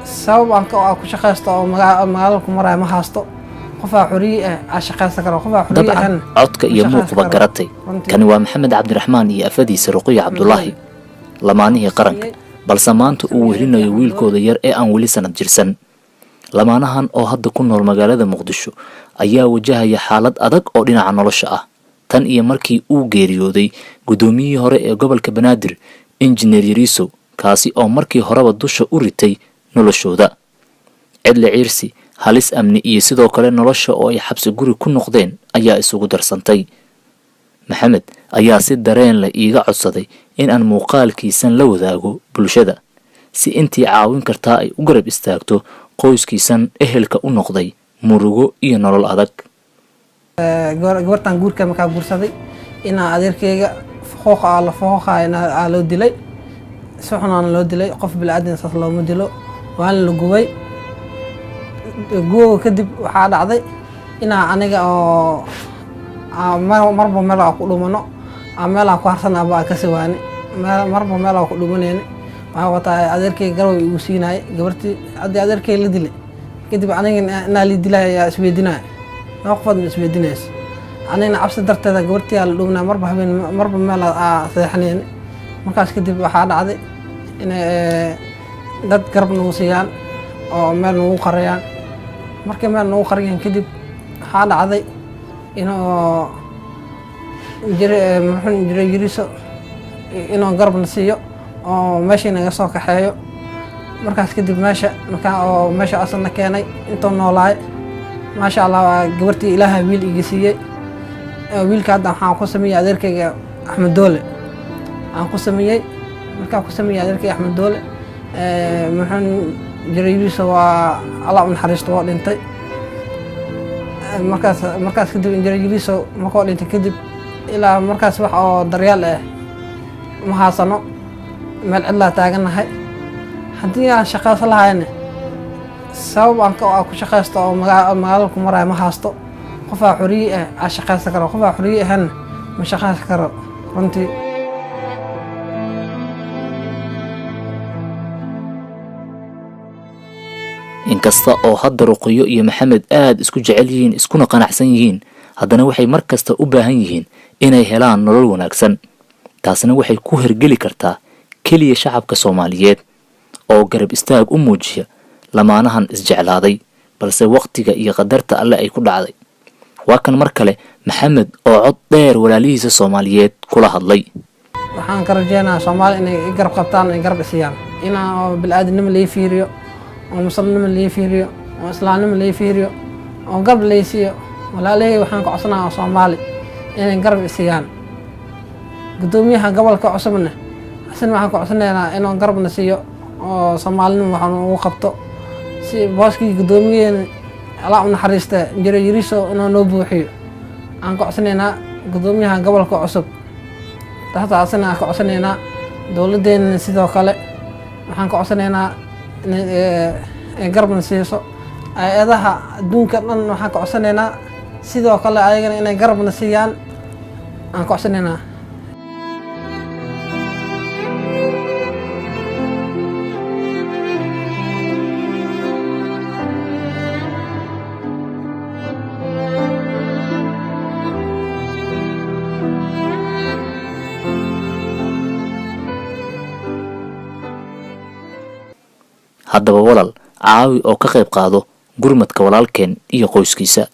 Sabab aan ku shaqaysto oo magaalada ku maraya ma haysto. Qofaa xoriye ah aa shaqaysan karo, qofaa xoriye Dabcan ahan codka iyo ma shaqaysan muuqba karo. Garatay. Runtii. Kani waa Maxamed Cabdiraxmaan iyo afadiisa Ruqiya Cabdulaahi, lamaanihii qaranka, balse maanta uu wehelinayo wiilkooda yar ee aan weli sanad jirsan. Lamaanahan oo hadda ku nool magaalada Muqdisho ayaa wajahaya xaalad adag oo dhinaca nolosha ah tan iyo markii uu geeriyooday guddoomiyihii hore ee gobolka Banaadir, Injineer Yariisow, kaasi oo markii horeba dusha u ritay noloshooda cidle ciirsi, halis amni iyo sidoo kale nolosha oo ay xabsi guri ku noqdeen ayaa isugu darsantay. Maxamed ayaa si dareen leh iiga codsaday in aan muuqaalkiisan la wadaago bulshada si intii caawin kartaa ay u garab istaagto qoyskiisan ehelka u noqday murugo iyo nolol adag. Gabartan guurka markaa guursaday, inaa adeerkeyga fuquuqa aa la fuquuqaya aa loo dilay, si xunaana loo dilay. Qof bini'aadan saas looma dilo, waana la gubay. Gubowga kadib waxaa dhacday inaa aniga oo marba meel aa ku dhumano, aa meel aan ku harsan aba aan kasi waani, marba meel aan ku dhumanayni. Waxaa wataa adeerkeyga garow igu siinayay gabartii. Haddii adeerkeyga la dilay kadib, aniga inaa lii dilaya yaa isweydiinaya? Laba qofood ma isweydiinayso. Anigana cabsi darteeda gabartii aa la dhuminaya, marba habeen marba meel aa seexanayni. Markaas kadib waxaa dhacday inay dad garab nagu siiyaan oo meel nagu qariyaan. Markay meel nagu qariyaan kadib, waxaa dhacday inuu jire muxuu jire Yiriso inuu garabna siiyo oo meeshii naga soo kaxeeyo. Markaas kadib meesha markaa oo meesha asalna keenay, intuu noolaay, maasha Allah, waa gabartii Ilaaha wiil iga siiyey. Wiilka hadda waxaan ku sameeyey adeerkayga Axmed Doole aan ku sameeyey. Markaan ku sameeyey adeerkayga Axmed Doole, muxuu jiray, Yiriso waa Allah u naxariisto, waa dhintay. Markaas kadib injineer Yiriso markuu dhintay kadib, ilaa markaas wax oo daryeel ah ma haysano, meel cidlaa taagannahay. Haddii aan shaqaysan lahayna, sabab aan ku shaqaysto oo magaalada ku maraya ma haysto. Qofaa xoriye ah aa shaqaysan karo, qofaa xoriye ahanna ma shaqaysan karo runtii. Inkasta oo hadda Ruqiyo iyo Maxamed aad isku jecel yihiin iskuna qanacsan yihiin, haddana waxay mar kasta u baahan yihiin inay helaan nolol wanaagsan. Taasna waxay ku hergeli kartaa keliya shacabka Soomaaliyeed oo garab istaag u muujiya lamaanahan isjeclaaday, balse wakhtiga iyo qadarta Alle ay ku dhacday. Waa kan mar kale Maxamed oo cod dheer walaalihiisa Soomaaliyeed kula hadlay. Waxaan ka rajeynayaa Soomaali inay i garab qabtaan, ay garab isiiyaan, inaa oo bini'aadanimo lai fiiriyo, oo muslimnimo lai fiiriyo, oo islaamnimo lai fiiriyo, oo garab lai siiyo. Walaalahey waxaan ka codsanayaa Soomaali inay garab isiiyaan. Guddoomiyaha gobolka cusubna asina waxaan ka codsanaynaa inuu garabna siiyo oo soomaalinimo waxaan ugu qabto si booskii guddoomiyaheena, Allah u naxariista, Injineer Yiriso inuu noo buuxiyo aan ka codsanaynaa guddoomiyaha gobolka cusub. Taas asina aan ka codsanaynaa. Dowladdeena sidoo kale waxaan ka codsanaynaa inay ay garabna siiso. Hay-adaha adduunka dhan waxaan ka codsanaynaa sidoo kale ayagana inay garabna siiyaan aan ka codsanaynaa. Haddaba walaal, caawi oo ka qayb qaado gurmadka walaalkeen iyo qoyskiisa.